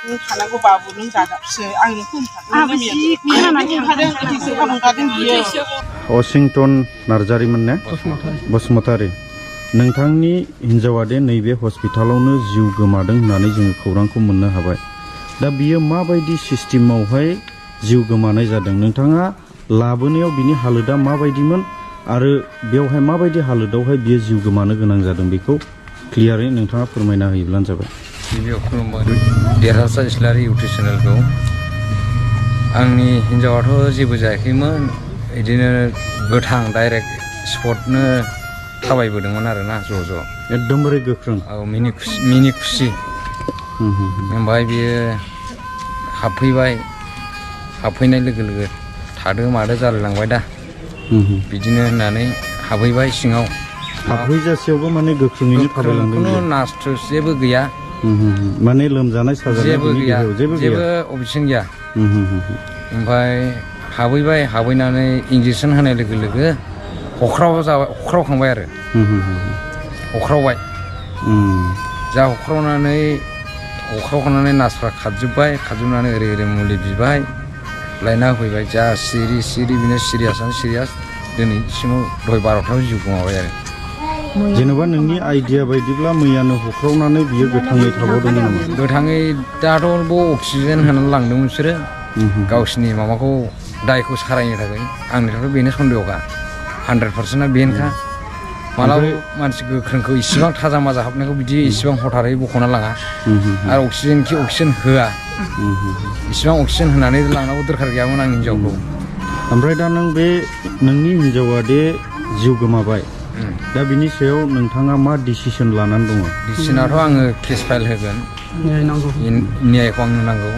खानांगौ बाबु नों जादाबसो आंनो असिंटन नार्जारिमोन ने बसुमतारी नोंथांनि हिन्जावा दे नैबे हस्पिटालावनो जिउ गोमादों होननानै जोङो खौरांखौ मोननो हाबाय दा बियो माबायदि सिस्टेमावहाय जिउ गोमानाय जादों नोंथाङा लाबोनायाव बिनि हालोदा माबायदिमोन आरो बेवहाय माबायदि हालोदावहाय बियो जिउ गोमानो गोनां जादों बेखौ क्लियारै नोंथाङा फोरमायना होयोब्लानो जाबाय गिबियाव खुलुमबाय देरहासार इस्लारि इउटुब चेनेलखौ आंनि हिन्जावाथ' जेबो जायाखैमोन बिदिनो गोथां डाइरेक्ट स्पटनो थाबायबोदोंमोन आरोना ज' एकदमबारे गोख्रों औ मिनि खुसि ओमफ्राय बियो हाबफैनाय लोगो लोगो थादो मादो जालायलांबाय दा बिदिनो होननानै हाबहैबाय सिङाव हाबहैजासेयावबो माने गोख्रोङैनो थाबायलांदों खुनु नास्ट्र जेबो गैया माने लोमजानाय साजानाय जेबो गैया जेबो अबजेक्सन गैया ओमफ्राय हाबहैनानै इंजेकसन होनाय लोगो लोगो हख्रावखांबाय आरो हख्रावबाय जा हख्रावखांनानै नार्सफ्रा खारजोबनानै ओरै मुलि बिबाय लायना होफैबाय जा सिरि बिनो सिरियास दिनैसिमाव दहाय 12थायाव जिउ गोमाबाय आरो जेनेबा नोंनि आइडिया बायदिब्ला मैयानो हख्रावनानै बियो गोथाङै थाबावदोंमोन नामा गोथाङै दाथ' अक्सिजेन होनानै लांदोंमोन बिसोरो गावसिनि माबाखौ दायखौ सारायनो थाखाय आंनिथ' बेनो सन्देहखा 100%आ बेनोखा मालाबा मानसि गोख्रोंखौ इसिबां थाजा माजा हाबनायखौ बिदि इसिबां हथारै बख'ना लाङा आरो अक्सिजेन होआ इसिबां अक्सिजेन होनानै लांनांगौ दरखार गैयामोन आंनि हिन्जावखौ ओमफ्राय दा नों बे नोंनि हिन्जावा दे जिउ गोमाबाय दा बिनि सायाव नोंथाङा मा डिसिसन लानानै दङ डिसिसनाथ' आङो केस फाइल होगोन न्यायखौ आंनो नांगौ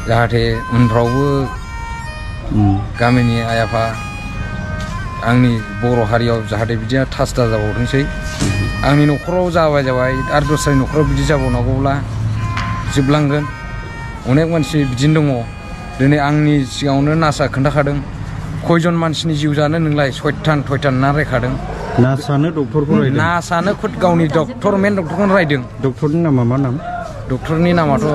जाहाथे उनफ्रावबो गामिनि आइ आफा आंनि बर' हारियाव जाहाथे बिदिया थास दाजाबावथोंसै आंनि न'खराव जाबाय आरो दस्रानि न'खराव बिदि जाबावनांगौब्ला जोबलांगोन अनेक मानसि बिदिनो दङ दिनै आंनि सिगाङावनो नार्सआ खोन्थाखादों खयजन मानसिनि जिउ जानो नोंलाय सयथान ना रायखादों नार्सआनो डक्टरखौ रायदों नार्सआनो खुद गावनि मेन डक्टरखौनो रायदों डक्टरनि नामा मा नाम डक्टरनि नामाथ'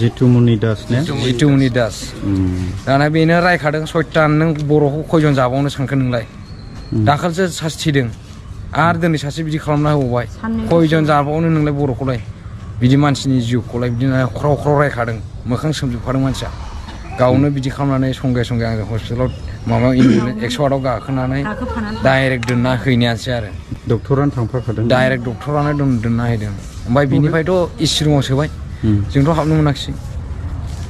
जितुमुनि दास दाना बेनो रायखादों सयथान नों बर'खौ खयजन जाबावनो सानखो नोंलाय दाखालिसो सासे थैदों आरो दिनै सासे बिदि खालामना होबावबाय खयजन जाबावनो नोंलाय बर'खौलाय बिदि मानसिनि जिउखौलाय बिदिनो ख्राव रायखादों मोखां सोमजोबखादों मानसिया गावनो बिदि खालामनानै संगे आंजों हस्पिटालाव माबा 108आव गाखोनानै डाइरेक्ट दोनना हैनायानोसै आरो डक्टरानो थांफाखादों डाइरेक्ट डक्टरानो दोनना हैदों ओमफ्राय बिनिफ्रायथ' एसि रुमाव सोबाय जोंथ' हाबनो मोनाखिसै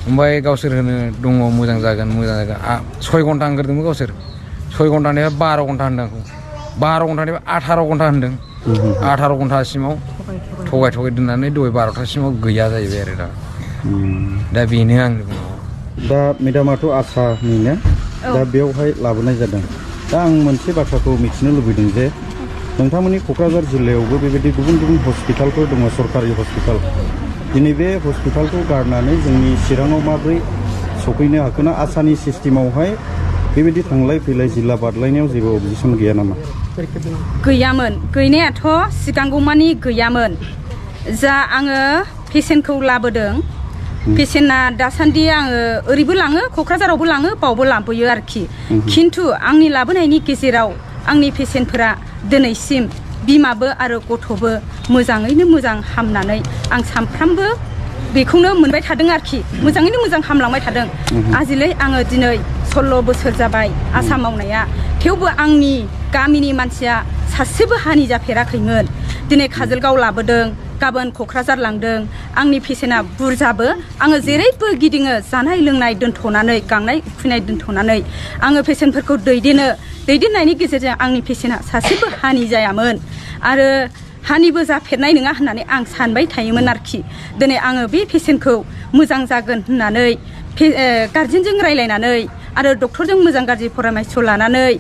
ओमफ्राय गावसोर होनो दङ मोजां जागोन 6 घन्टा होनग्रोदोंमोन गावसोर 6 घन्टानिफ्राय 12 घन्टा होनदों आंखौ 12 घन्टानिफ्राय 18 घन्टा होनदों 18 घन्टासिमाव थगाय दोननानै दहाय 12थासिमाव गैया जाहैबाय आरो दा बेनो आंनि बुंनांगौ दा मेडामाथ' आसानि ने दा बेवहाय लाबोनाय जादों दा आं मोनसे बाथ्राखौ मिथिनो लुबैदों जे नोंथांमोननि क'क्राझार जिल्लायावबो बेबायदि गुबुन हस्पिटालफोर दङ सरकारि हस्पिटाल दिनै बे हस्पिटालखौ गारनानै जोंनि चिराङाव माबोरै सफैनो हाखोना आसानि सिस्टेमावहाय बेबायदि थांलाय फैलाय जिल्ला बारलायनायाव जेबो अबजेक्सन गैया नामा गैयामोन गैनायाथ' सिगांगौमानि गैयामोन जा आङो पेसेन्टखौ लाबोदों पेसेन्टआ दासान्दि आङो ओरैबो लाङो क'क्राझारावबो लाङो बावबो लाबोयो आरोखि खिन्थु आंनि लाबोनायनि गेजेराव आंनि पेसेन्टफोरा दिनैसिम बिमाबो आरो गथ'बो मोजाङैनो मोजां हामनानै आं सानफ्रामबो बेखौनो मोनबाय थादों आरोखि मोजाङैनो मोजां हामलांबाय थादों आजिलै आङो दिनै 16 बोसोर जाबाय आसा मावनाया थेवबो आंनि गामिनि मानसिया सासेबो हानि जाफेराखैमोन दिनै काजलगाव लाबोदों गाबोन क'क्राझार लांदों आंनि पेसेन्टआ बुरजाबो आङो जेरैबो गिदिङो जानाय लोंनाय दोनथ'नानै गांनाय उखैनाय दोनथ'नानै आङो पेसेन्टफोरखौ दैदेननायनि गेजेरजों आंनि पेसेन्टआ सासेबो हानि जायामोन आरो हानिबो जाफेरनाय नङा होननानै आं सानबाय थायोमोन आरोखि दिनै आङो बे पेसेन्टखौ मोजां जागोन होननानै गार्जेनजों रायलायनानै आरो डक्टरजों मोजां गाज्रि परामर्श लानानै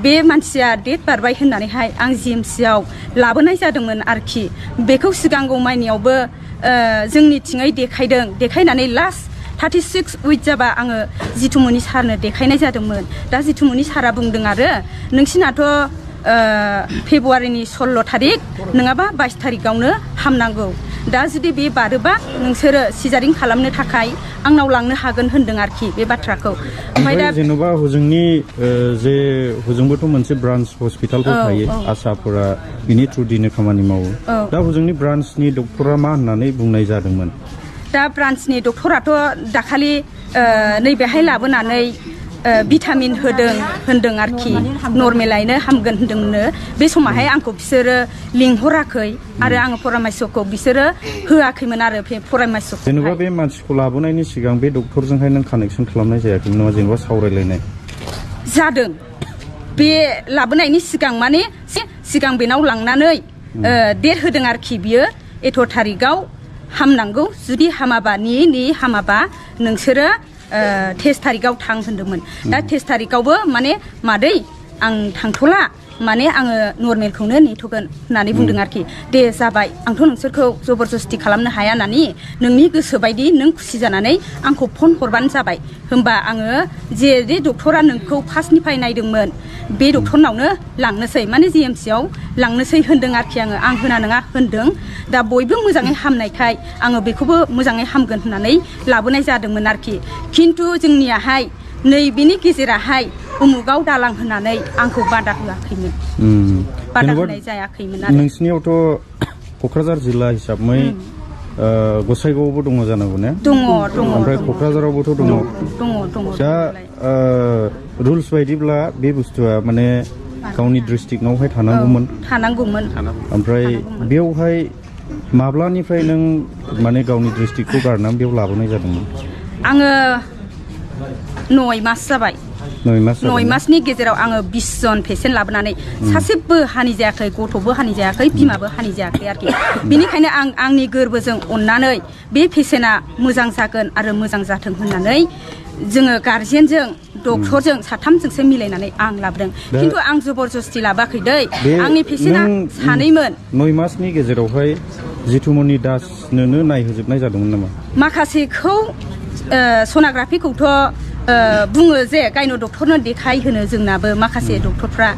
बे मानसिया डेट बारबाय होननानैहाय आं जिएमसिआव लाबोनाय जादोंमोन आरोखि बेखौ सिगांगौमानियावबो जोंनिथिङै देखायनानै लास्ट 36 उइक जाबा आङो जितुमनि सारनो देखायनाय जादोंमोन दा जितुमनि सारा बुंदों आरो नोंसिनाथ' फेब्रुवारिनि 16 थारिख नङाबा 22 थारिखआवनो हामनांगौ दा जुदि बे बारोबा नोंसोरो सिजारिं खालामनो थाखाय आंनाव लांनो हागोन होनदों आरोखि बे बाथ्राखौ ओमफ्राय दा जेन'बा हजोंनि जे हजोंबोथ' मोनसे ब्रान्स हस्पिटालफोर थायो आसाफोरा बिनि थ्रुदिनो खामानि मावो दा हजोंनि ब्रान्सनि डक्टरा मा होननानै बुंनाय जादोंमोन दा ब्रान्सनि डक्टराथ' दाखालि नैबेहाय लाबोनानै भिटामिन होनदों आरोखि नर्मेलायनो हामगोन होनदोंनो बे समावहाय आंखौ बिसोरो लिंहराखै आरो आङो परामर्शखौ बिसोरो होआखैमोन आरो परामर्शखौ जेनेबा बे मानसिखौ लाबोनायनि सिगां बे डक्टरजोंहाय नों कानेक्सन खालामनाय जायाखैमोन नामा जेनेबा सावरायलायनाय जादों बे लाबोनायनि सिगां माने सिगां बेनाव लांनानै डेट होदों आरोखि बियो एथ' थारिखआव हामनांगौ जुदि हामाबा हामाबा नोंसोरो 13 थारिखआव थां होनदोंमोन दा 13 थारिखआवबो माने मादै आं थांथ'ला माने आङो नर्मेलखौनो नेथ'गोन होननानै बुंदों आरोखि दे जाबाय आंथ' नोंसोरखौ जबरदस्ति खालामनो हाया होननानै नोंनि गोसो बायदि नों खुसि जानानै आंखौ फन हरबानो जाबाय होमबा आङो जे डक्टरा नोंखौ फार्स्टनिफ्राय नायदोंमोन बे डक्टरनावनो लांनोसै माने GMC-आव लांनोसै होनदों आरोखि आं होना नङा होनदों दा बयबो मोजाङै हामनायखाय आङो बेखौबो मोजाङै हामगोन होननानै लाबोनाय जादोंमोन आरोखि खिन्थु जोंनियाहाय नैबेनि गेजेराहाय उमुगाव दालां होननानै आंखौ बादा होआखैमोन बादा होनाय जायाखैमोन आरो नोंसिनियावथ' क'क्राझार जिल्ला हिसाबै गसाइगावआवबो दङ जानांगौ ने दङ ओमफ्राय क'क्राझारावबोथ' दङ दा रुल्स बायदिब्ला बे बुस्थुआ माने गावनि डिस्ट्रिक्टआवहाय थानांगौमोन ओमफ्राय बेवहाय माब्लानिफ्राय नों माने गावनि डिस्ट्रिक्टखौ गारनानै बेयाव लाबोनाय जादोंमोन आङो 9 मास जाबाय 9 मासनि गेजेराव आङो 20 जन पेसेन्ट लाबोनानै सासेबो हानि जायाखै गथ'बो हानि जायाखै बिमाबो हानि जायाखै आरोखि बेनिखायनो आं आंनि गोरबोजों अननानै बे पेसेन्टआ मोजां जागोन आरो मोजां जाथों होननानै जोङो गार्जेनजों डक्टरजों साथामजोंसो मिलायनानै आं लाबोदों खिन्थु आं जबरदस्ति लाबाखै दै आंनि पेसेन्टआ सानैमोन 9 मासनि गेजेरावहाय जितुमनि दासनोनो नायहोजोबनाय जादोंमोन नामा माखासेखौ सनाग्राफिखौथ' बुङो जे गायन' डक्टरनो देखायहोनो जोंनाबो माखासे डक्टरफ्रा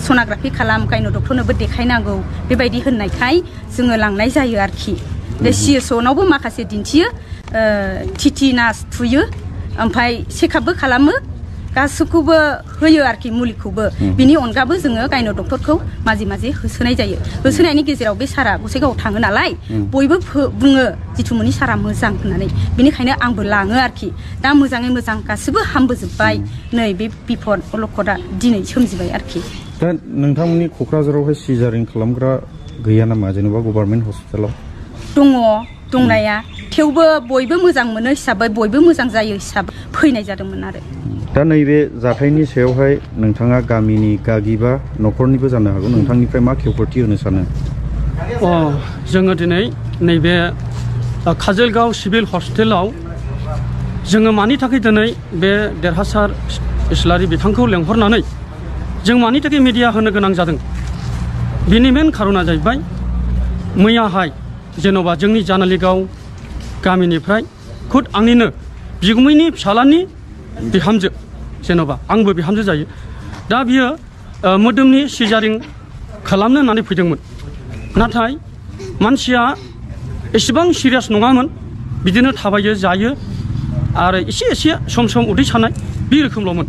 सनाग्राफि खालाम गायन' डक्टरनोबो देखायनांगौ बेबायदि होननायखाय जोङो लांनाय जायो आरोखि बे CSO-नावबो माखासे दिन्थियो TT नार्स थुयो ओमफ्राय चेकआपबो खालामो गासैखौबो होयो आरोखि मुलिखौबो बिनि अनगाबो जोङो गायन' डक्टरखौ माजे माजे होसोनाय जायो होसोनायनि गेजेराव बे सारा गसाइगावआव थाङो नालाय बयबो बुङो जितुमनि सारा मोजां होननानै बेनिखायनो आंबो लाङो आरोखि दा मोजाङै मोजां गासिबो हामबोजोब्बाय नै बे बिपद अलखदा दिनै सोमजिबाय आरोखि दा नोंथांमोननि क'क्राझारावहाय सिजारिं खालामग्रा गैया नामा जेनेबा गभर्नमेन्ट हस्पिटालाव दङ दंनाया थेवबो बयबो मोजां मोनो हिसाबै बयबो मोजां जायो हिसाबै फैनाय जादोंमोन आरो दा नैबे जाथायनि सायावहाय नोंथाङा गामिनि गागिबा न'खरनिबो जानो हागौ नोंथांनिफ्राय मा खेवफोरथि होनो सानो जोङो दिनै नैबे काजलगाव सिभिल हस्पिटालाव जोङो मानि थाखाय दिनै बे देरहासार इस्लारि बिथांखौ लेंहरनानै जों मानि थाखाय मिडिया होनो गोनां जादों बिनि मेन खारना जाहैबाय मैयाहाय जेन'बा जोंनि जानालिगाव गामिनिफ्राय खुद आंनिनो बिगुमैनि फिसालानि बिहामजो जेन'बा आंबो बिहामजो जायो दा बियो मोदोमनि सिजारिं खालामनो होननानै फैदोंमोन नाथाय मानसिया एसेबां सिरियास नङामोन बिदिनो थाबायो जायो आरो एसे सम सम उदै सानाय बे रोखोमल'मोन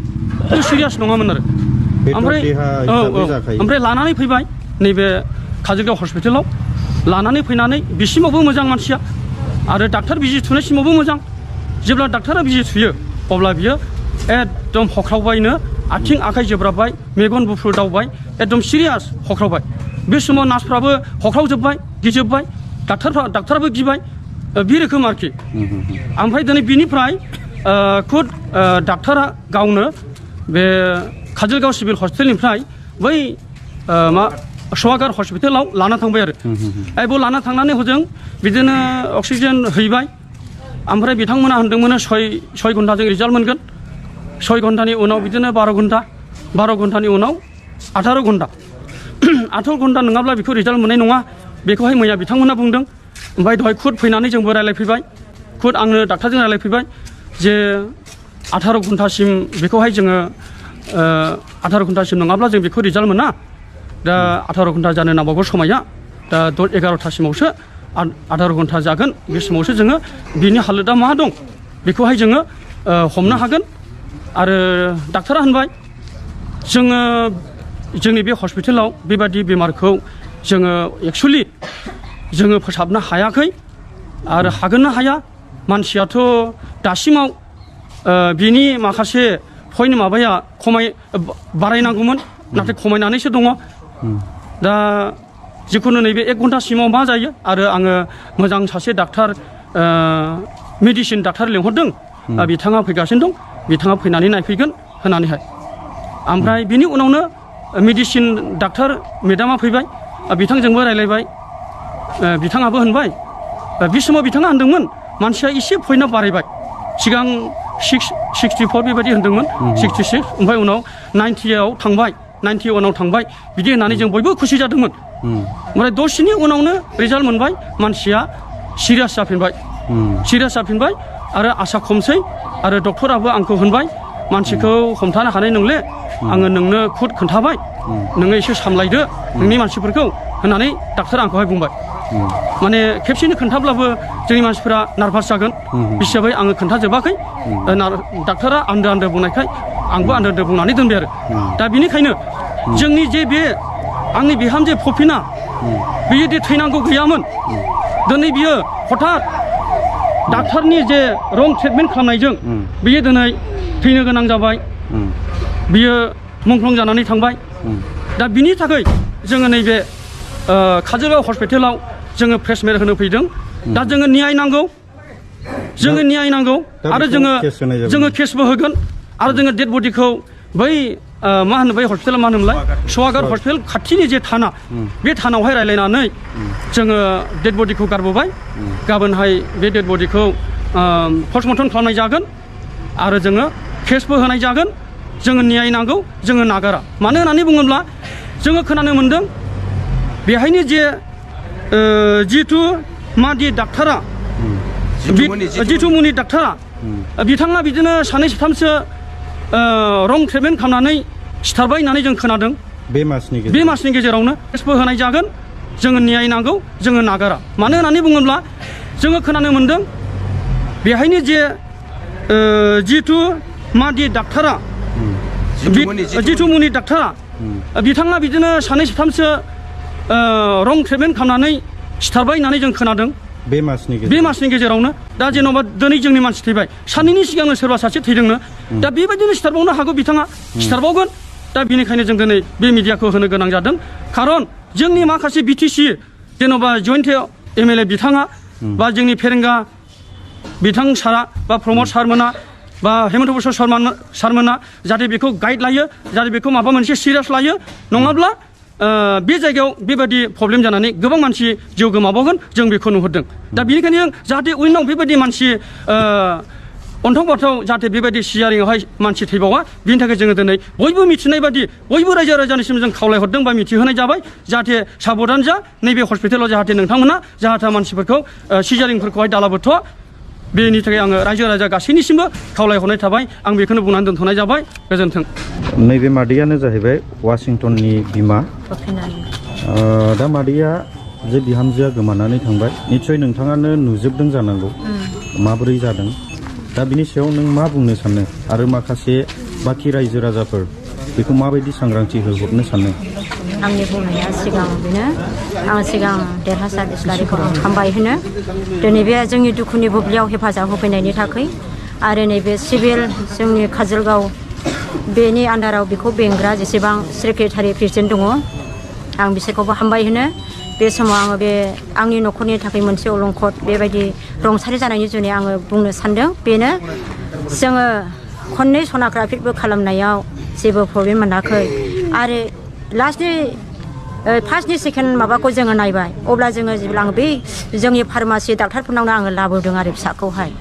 सिरियास नङामोन आरो ओमफ्राय लानानै फैबाय नैबे काजलगाव हस्पिटालाव लानानै फैनानै बिसिमावबो मोजां मानसिया आरो डाक्टार बिजि थुनायसिमावबो मोजां जेब्ला डाक्टारा बिजि थुयो अब्ला बियो एकदम हख्रावबायनो आथिं आखाइ जोब्राबबाय मेगन गुफुर दावबाय एकदम सिरियास हख्रावबाय बे समाव नार्सफ्राबो हख्रावजोब्बाय गिजोब्बाय डाक्टाराबो गिबाय बे रोखोम आरोखि ओमफ्राय दिनै बिनिफ्राय खुद डाक्टारा गावनो बे काजलगाव सिभिल हस्पिटालनिफ्राय बै सवागार हस्पिटालाव लाना थांबाय आरो बेयाव लाना थांनानै हजों बिदिनो अक्सिजेन हैबाय ओमफ्राय बिथांमोना होनदोंमोन 6 घन्टाजों रिजाल्ट मोनगोन 6 घन्टानि उनाव बिदिनो 12 घन्टानि उनाव 18 घन्टा 18 घन्टा नङाब्ला बेखौ रिजाल्ट मोननाय नङा बेखौहाय मैया बिथांमोना बुंदों ओमफ्राय दहाय खुद फैनानै जोंबो रायलायफैबाय खुद आंनो डाक्टारजों रायलायफैबाय जे 18 घन्टासिम बेखौहाय जोङो 18 घन्टासिम नङाब्ला जों बेखौ रिजाल्ट मोना दा 18 घन्टा जानो नांबावगौ समाया दा 10-11थासिमावसो आधा घन्टा जागोन बे समावसो जोङो बिनि हालोदा मा दं बेखौहाय जोङो हमनो हागोन आरो डाक्टारा होनबाय जोङो जोंनि बे हस्पिटालाव बेबादि बेमारखौ जोङो एक्चुअलि जोङो फोसाबनो हायाखै आरो हागोन ना हाया मानसियाथ' दासिमाव बिनि माखासे पइन्ट माबाया बारायनांगौमोन नाथाय खमायनानैसो दङ दा जिखुनु नैबे 1 घन्टासिमाव मा जायो आरो आङो मोजां सासे डाक्टार मेडिसिन डाक्टार लिंहरदों बिथाङा फैगासिनो दं बिथाङा फैनानै नायफैगोन होननानैहाय ओमफ्राय बिनि उनावनो मेडिसिन डाक्टार मेडामा फैबाय बिथांजोंबो रायलायबाय बिथाङाबो होनबाय बे समाव बिथाङा होनदोंमोन मानसिया एसे पइन्टआ बारायबाय सिगां 64 बेबायदि होनदोंमोन 66 ओमफ्राय उनाव 90आव थांबाय 91आव थांबाय बिदि होननानै जों बयबो खुसि जादोंमोन ओमफ्राय दसेनि उनावनो रिजाल्ट मोनबाय मानसिया सिरियास जाफिनबाय आरो आसा खमसै आरो डक्टराबो आंखौ होनबाय मानसिखौ हमथानो हानाय नंले आङो नोंनो खुद खोन्थाबाय नोङो एसे सामलायदो नोंनि मानसिफोरखौ होननानै डाक्टारा आंखौहाय बुंबाय माने खेबसेनो खोन्थाब्लाबो जोंनि मानसिफोरा नार्भास जागोन हिसाबै आङो खोन्थाजोबाखै डाक्टारा आन्दो बुंनायखाय आंबो आन्दो बुंनानै दोनबाय आरो दा बेनिखायनो जोंनि जे बे आंनि बिहामजो फफिना बियो दि थैनांगौ गैयामोन दिनै बियो हठात डाक्टारनि जे रं ट्रिटमेन्ट खालामनायजों बियो दिनै थैनो गोनां जाबाय बियो मुंख्लं जानानै थांबाय दा बिनि थाखाय जोङो नैबे काजलगाव हस्पिटालाव जोङो प्रेसमेट होनो फैदों दा जोङो न्याय नांगौ आरो जोङो केसबो होगोन आरो जोङो डेड बडिखौ बै मा होनो बै हस्पिटाला मा होनोमोनलाय सवागार हस्पिटाल खाथिनि जे थाना बे थानावहाय रायलायनानै जोङो डेड बडिखौ गारबोबाय गाबोनहाय बे डेड बडिखौ पस्टमर्टम खालामनाय जागोन आरो जोङो केसबो होनाय जागोन जोङो न्याय नांगौ जोङो नागारा मानो होननानै बुङोब्ला जोङो खोनानो मोन्दों बेहायनो जे जितु मादि डाक्टारा जितुमुनि डाक्टारा बिथाङा बिदिनो सानै साथामसो रं ट्रिटमेन्ट खालामनानै सिथारबाय होननानै जों खोनादों बे मासनि गेजेरावनो केसबो होनाय जागोन जोङो न्याय नांगौ जोङो नागारा मानो होननानै बुङोब्ला जोङो खोनानो मोन्दों बेहायनो जे जितु मादि डाक्टारा जितुमुनि डाक्टारा बिथाङा बिदिनो सानै साथामसो रं ट्रिटमेन्ट खालामनानै सिथारबाय होननानै जों खोनादों बे मासनि गेजेरावनो दा जेन'बा दिनै जोंनि मानसि थैबाय सानैनि सिगांनो सोरबा सासे थैदोंनो दा बेबायदिनो सिथारबावनो हागौ बिथाङा सिथारबावगोन दा बेनिखायनो जों दिनै बे मिडियाखौ होनो गोनां जादों खारन जोंनि माखासे बिटिसि जेन'बा जयन्त एमएलए बिथाङा बा जोंनि फेरेंगा बिथां सारा बा प्रमद सारमोना बा हेमन्त बसर सारमोना जाहाथे बेखौ गाइड लायो जाहाथे बेखौ माबा मोनसे सिरियास लायो नङाब्ला बे जायगायाव बेबायदि प्रब्लेम जानानै गोबां मानसि जिउ गोमाबावगोन जों बेखौ नुहुरदों दा बेनिखायनो जाहाथे उनाव बेबायदि मानसि अन्थाव बाथाव जाहाथे बेबायदि सिजारिङावहाय मानसि थैबावा बिनि थाखाय जोङो दिनै बयबो मिथिनाय बादि बयबो रायजो राजानिसिम जों खावलायहरदों बा मिथिहोनाय जाबाय जाहाथे साबधान जा नैबे हस्पिटालाव जाहाथे नोंथांमोना जाहाथे मानसिफोरखौ सिजारिंफोरखौहाय दालाबोथ' बेनि थाखाय आङो रायजो राजा गासैनिसिमबो खावलायहरनाय थाबाय आं बेखौनो बुंनानै दोनथ'नाय जाबाय गोजोन्थों नैबे मादैयानो जाहैबाय वाशिंटननि बिमा दा मादैया जे बिहामजोआ गोमानानै थांबाय निस्सय नोंथाङानो नुजोबदों जानांगौ माबोरै जादों दा बिनि सायाव नों मा बुंनो सानो आरो माखासे बाखि रायजो राजाफोर बेखौ माबायदि सांग्रांथि होहरनो सानो आंनि बुंनाया सिगां बेनो आं सिगां देरहासार इस्लारिखौ आं हामबाय होनो दिनै बे जोंनि दुखुनि बुब्लियाव हेफाजाब होफैनायनि थाखाय आरो नैबे सिभिल जोंनि काजलगाव बेनि आन्दाराव बेखौ बेंग्रा जेसेबां सेक्रेटारि प्रेसिडेन्ट दङ आं बिसोरखौबो हामबाय होनो बे समाव आङो बे आंनि न'खरनि थाखाय मोनसे अलंखद बेबायदि रुंसारि जानायनि जुनै आङो बुंनो सानदों बेनो जोङो खननै सनाग्राफिबो खालामनायाव जेबो प्रब्लेम मोनाखै आरो लास्टनि फार्स्टनि सेकेन्ड माबाखौ जोङो नायबाय अब्ला जोङो जेब्ला आं बै जोंनि फार्मासि डाक्टारफोरनावनो आङो लाबोदों आरो फिसाखौहाय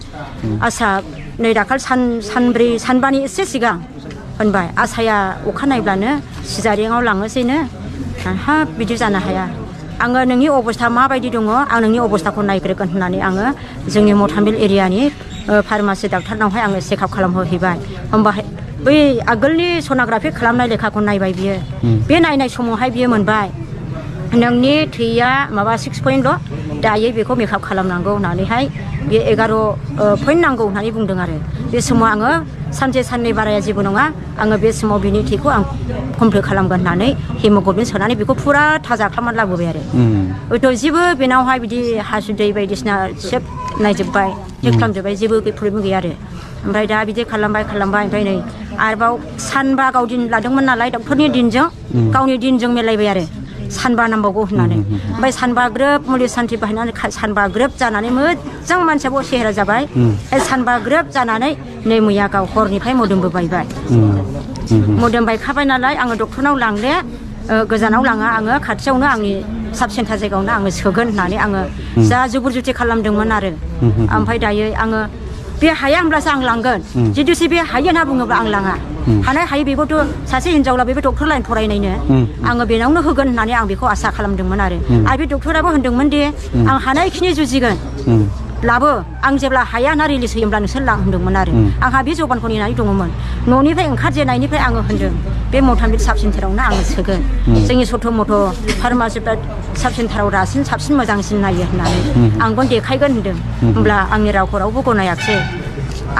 आसा नै दाखालि सानब्रै सानबानि एसे सिगां होनबाय आसाया अखा नायब्लानो सिजारिङाव लाङोसैनो हाब बिदि जानो हाया आङो नोंनि अबस्था माबायदि दङ आं नोंनि अबस्थाखौ नायग्रोगोन होननानै आङो जोंनि मथामिल एरियानि फार्मासि डाक्टारनावहाय आङो चेकआप खालामहोहैबाय होमबाहाय बै आगोलनि सनाग्राफि खालामनाय लेखाखौ नायबाय बियो बे नायनाय समावहाय बियो मोनबाय नोंनि थैया माबा 6 पॉइन्टल' दायो बेखौ मेकआप खालामनांगौ होननानैहाय बे 11 पॉइन्ट नांगौ होननानै बुंदों आरो बे समाव आङो सानसे साननै बाराया जेबो नङा आङो बे समाव बिनि थैखौ आं कमप्लिट खालामगोन होननानै हेमोग्लबिन सोनानै बेखौ फुरा थाजा खालामनानै लाबोबाय आरो हयथ' जेबो बेनावहाय बिदि हासुदै बायदिसिना सोब नायजोब्बाय चेक खालामजोब्बाय जेबो प्रब्लेम गैया आरो ओमफ्राय दा बिदि खालामबाय ओमफ्राय नै आरोबाव सानबा गाव दिन लादोंमोन नालाय डक्टरनि दिनजों गावनि दिनजों मिलायबाय आरो सानबा नांबावगौ होननानै ओमफ्राय सानबा ग्रोब मुलि सान्थि बाहायनानै सानबा ग्रोब जानानै मोजां मानसियाबो सेहेरा जाबाय सानबा ग्रोब जानानै नै मैया गाव हरनिफ्राय मोदोमबो बायबाय मोदोम बायखाबाय नालाय आङो डक्टरनाव लांले गोजानाव लाङा आङो खाथियावनो आंनि साब सेन्टार जायगायावनो आङो सोगोन होननानै आङो जा जुबुर जुथि खालामदोंमोन आरो ओमफ्राय दायो आङो बे हाया होनब्लासो आं लांगोन जुदिसो बे हायो होनना बुङोब्ला आं लाङा हानाय हायो बेखौथ' सासे हिनजावला बेबो डक्टर लाइन फरायनायनो आङो बेनावनो होगोन होननानै आं बेखौ आसा खालामदोंमोन आरो बे डक्टराबो होनदोंमोन दि आं हानायखिनि जुजिगोन लाबो आं जेब्ला हाया ना रिलिज होयोब्ला नोंसोर लां होनदोंमोन आरो आंहा बे जबानखौ नेनानै दङमोन न'निफ्राय ओंखारजेननायनिफ्राय आङो होनदों बे मथामबिल साब सेन्टारावनो आङो सोगोन जोंनि सथ' मथ' फार्मासिफ्रा साब सेन्टाराव साबसिन मोजांसिन नायो होननानै आंबो देखायगोन होनदों होमब्ला आंनि रावखौ रावबो गनायाखिसै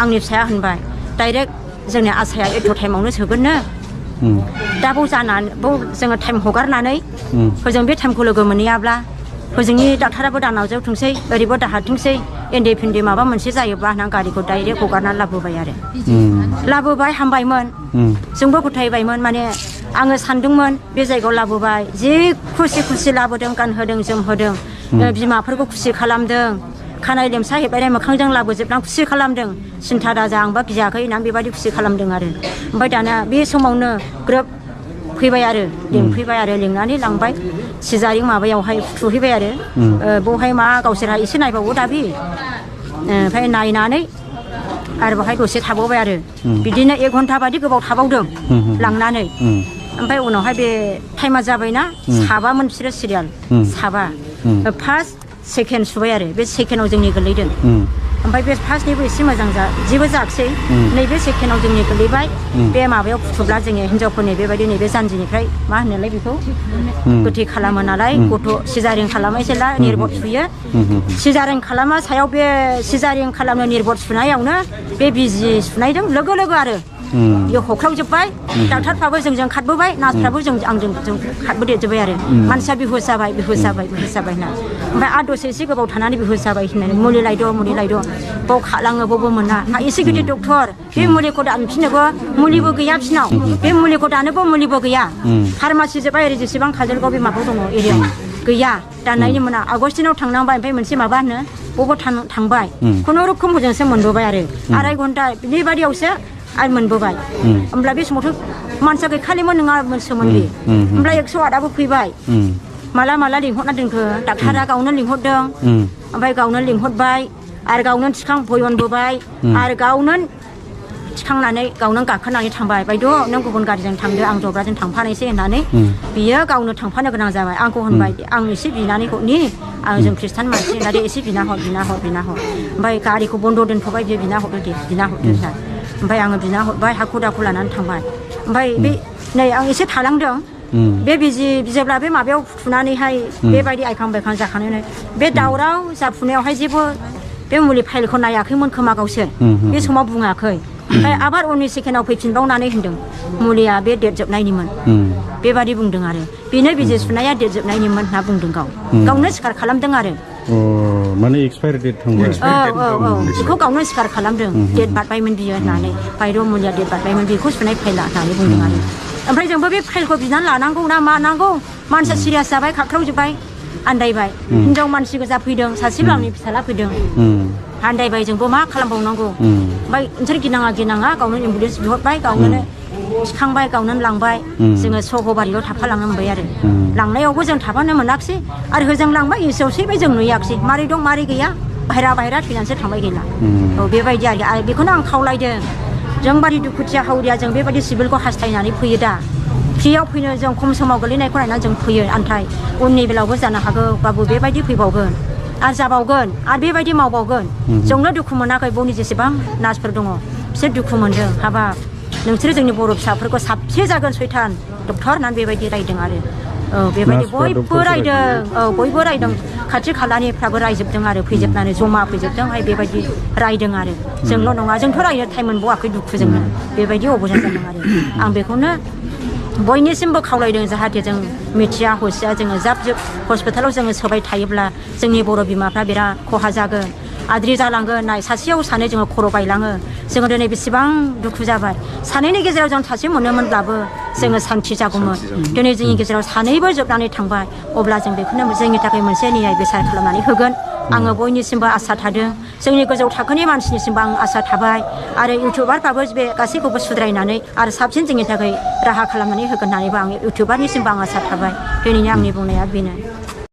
आंनि फिसाया होनबाय डाइरेक्ट जोंनि आसाया एथ' टाइमावनो सोगोननो दा बाव जानानै बाव जोङो टाइम हगारनानै होजों बे टाइमखौ लोगो मोनहैयाब्ला होजोंनि डाक्टाराबो दा नाजावथोंसै ओरैबो दाहारथोंसै एन्डे फिन्डे माबा मोनसे जायोब्ला होननानै गारिखौ डाइरेक्ट हगारनानै लाबोबाय आरो लाबोबाय हामबायमोन जोंबो फोथायबायमोन माने आङो सानदोंमोन बे जायगायाव लाबोबाय जि खुसि लाबोदों गानहोदों जोमहोदों बिमाफोरखौ खुसि खालामदों खानाय लेमसा हेबलायनाय मोखांजों लाबोजोबनानै खुसि खालामदों सिन्था दाजा आंबा गियाखै होननानै बेबायदि खुसि खालामदों आरो ओमफ्राय दाना बे समावनो ग्रोब फैबाय आरो लिंफैबाय आरो लिंनानै लांबाय सिजारिं माबायावहाय फुथुहैबाय आरो बेवहाय मा गावसोरहा एसे नायबावो दाबि ओमफ्राय नायनानै आरो बेवहाय दसे थाबावबाय आरो बिदिनो 1 घन्टा बादि गोबाव थाबावदों लांनानै ओमफ्राय उनावहाय बे टाइमा जाबायना साबामोन बिसोरो सिरियाल साबा फार्स्ट सेकेन्ड सुबाय आरो बे सेकेन्डआव जोंनि गोलैदों ओमफ्राय बे फार्स्टनिबो एसे मोजां जेबो जायाखिसै नैबे सेकेन्डआव जोंनि गोलैबाय बे माबायाव फुथुब्ला जोङो हिनजावफोरनि बेबायदि नैबे जानजिनिफ्राय मा होनोलाय बेखौ गोथै खालामो नालाय गथ' सिजारिं खालामो जेला निर्बट सुयो सिजारिं खालामा सायाव बे सिजारिं खालामनो निर्बट सुनायावनो बे बिजि सुनायजों लोगो आरो बियो हख्रावजोब्बाय डाक्टारफ्राबो जोंजों खारबोबाय नार्सफ्राबो आंजों खारबोदेरजोब्बाय आरो मानसिया बिहुस जाबाय होनना ओमफ्राय आरो दसे एसे गोबाव थानानै बिहुस जाबाय होननानै मुलि लायद' बाव खालाङो बावबो मोना एसे गिदिर डक्टर बे मुलिखौ दानफिननोबो मुलिबो गैया बिसिनाव बे मुलिखौ दानोबो मुलिबो गैया फार्मासि जोब्बाय ओरै जेसेबां काजलगाव बे माबायाव दङ एरियायाव गैया दाननायनि मोना आगस्टिनाव थांनांबाय ओमफ्राय मोनसे माबा होनो बबाव थांबाय खुनुरुखुम हजोंसो मोनबोबाय आरो 2.5 घन्टा बेबादियावसो आरो मोनबोबाय होमब्ला बे समावथ' मानसिया गैखालिमोन नङामोनसोमोन बे ओमफ्राय 108आबो फैबाय माला लिंहरना दोनखो डाक्टारा गावनो लिंहरदों ओमफ्राय गावनो लिंहरबाय आरो गावनो भयनबोबाय आरो गावनो थिखांनानै गावनो गाखोनानै थांबाय बायद' नों गुबुन गारिजों थांदो आं जब्राजों थांफानोसै होननानै बियो गावनो थांफानो गोनां जाबाय आंखौ होनबाय आं एसे बिनानै हरनि आं जों खृष्टान मानसि होननानै एसे बिना हर ओमफ्राय गारिखौ बन्द' दोनथ'बाय बियो बिना हरदो होनना ओमफ्राय आङो बिना हरबाय हाखु दाखु लानानै थांबाय ओमफ्राय बे नै आं एसे थालांदों बे बिजि जेब्ला बे माबायाव फुनानैहाय बेबायदि आइखां बायखां जाखानानै बे दावराव जाफुनायावहाय जेबो बे मुलि फाइलखौ नायाखैमोन खोमा गावसोर बे समाव बुङाखै ओमफ्राय आबार उननि सेकेन्डआव फैफिनबावनानै होनदों मुलिया बे डेट जोबनायनिमोन बेबादि बुंदों आरो बेनो बिजि सुनाया डेट जोबनायनिमोन होनना बुंदों गावनो सिखार खालामदों आरो माने एक्सपायरि डेट थांबाय औ बेखौ गावनो सिखार खालामदों डेट बारबायमोन बियो होननानै बायद' मुलिया डेट बारबायमोन बेखौ सुनाय फाइला होननानै बुंदों आरो ओमफ्राय जोंबो बे फाइलखौ बिनानै लानांगौ ना मा नांगौ मानसिया सिरियास जाबाय खाख्रावजोब्बाय आन्दायबाय हिनजाव मानसि गोजा फैदों सासेबो आंनि फिसाला फैदों आन्दायबाय जोंबो मा खालामबावनांगौ ओमफ्राय नोंसोर गिनाङा गावनो एम्बुलेन्स बिहरबाय गावनो थिखांबाय गावनो लांबाय जोङो सहबारियाव थाफालांनो मोनबाय आरो लांनायावबो जों थाफानो मोनाखिसै आरो होजों लांबाय इसेयाव सैबाय जों नुयाखिसै मारै दं मारै गैया बाहेरा थैनानैसो थांबाय गैला औ बेबायदि आरो बेखौनो आं खावलायदों जों बादि दुखुथिया हावरिया जों बेबायदि सिभिलखौ हास्थायनानै फैयो दा फ्रियाव फैनो जों खम समाव गोलैनायखौ नायनानै जों फैयो नाथाय उननि बेलायावबो जानो हागौ बाबु बेबायदि फैबावगोन आरो जाबावगोन आरो बेबायदि मावबावगोन जोंनो दुखु मोनाखै बौनि जेसेबां नार्सफोर दङ बिसोर दुखु मोनदों हाबाब नोंसोरो जोंनि बर' फिसाफोरखौ साबसे जागोन सैथान डक्टर होननानै बेबायदि रायदों आरो बेबायदि बयबो रायदों बयबो रायदों खाथि खालानिफ्राबो रायजोबदों आरो फैजोबनानै जमा फैजोबदों बेबायदि रायदों आरो जोंल' नङा जोंथ' रायनो टाइम मोनबावाखै दुखुजोंनो बेबायदि अबस्था जादों आरो आं बेखौनो बयनिसिमबो खावलायदों जाहाथे जों मिथिया हसिया जोङो जाब जुब हस्पिटालाव जोङो सोबाय थायोब्ला जोंनि बर' बिमाफ्रा बिराद खहा जागोन आद्रि जालांगोन नाय सासेयाव सानै जोङो खर' बायलाङो जोङो दिनै बेसेबां दुखु जाबाय सानैनि गेजेराव जों सासे मोनोमोनब्लाबो जोङो सान्थि जागौमोन दिनै जोंनि गेजेराव सानैबो जोबनानै थांबाय अब्ला जों बेखौनो जोंनि थाखाय मोनसे न्याय बेसार खालामनानै होगोन आङो बयनिसिमबो आसा थादों जोंनि गोजौ थाखोनि मानसिनिसिमबो आं आसा थाबाय आरो इउटुबारफ्राबो बे गासैखौबो सुद्रायनानै आरो साबसिन जोंनि थाखाय राहा खालामनानै होगोन होननानैबो आं इउटुबारनिसिमबो आं आसा थाबाय दिनैनि आंनि बुंनाया बेनो